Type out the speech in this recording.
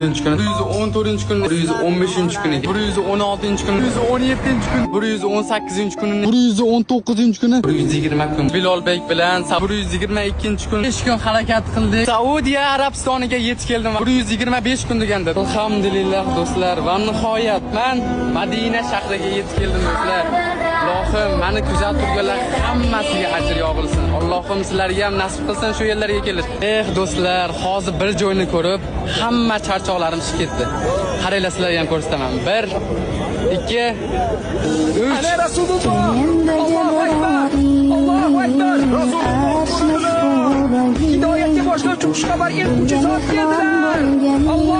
Kuni, 114-kuni, 115-kuni, 116-kuni, 117-kuni, 118-kuni, 119-kuni, 120 kun Bilolbek bilan 122-kun 5 kun harakat qildik. Saudiya Arabistoniga yetib keldim. 125 kun deganda. Alhamdulillah, do'stlar, va nihoyat men Madina shahriga yetib keldim, do'stlar. Allohim meni kuzatib turganlar hammasiga ajr yog'ilsin. Allohim sizlarga ham nasib qilsin shu yerlarga kelish. Eh, do'stlar, hozir bir joyni ko'rib, hamma charchoqlarim chiqib ketdi. Qaranglar, sizlarga ham ko'rsataman. 1 2 3. Ana Rasululloh! Allohu akbar! Allohu akbar! Rasululloh! Hidoyatga boshlovchi xushxabar eltuvchi zot keldilar. Alloh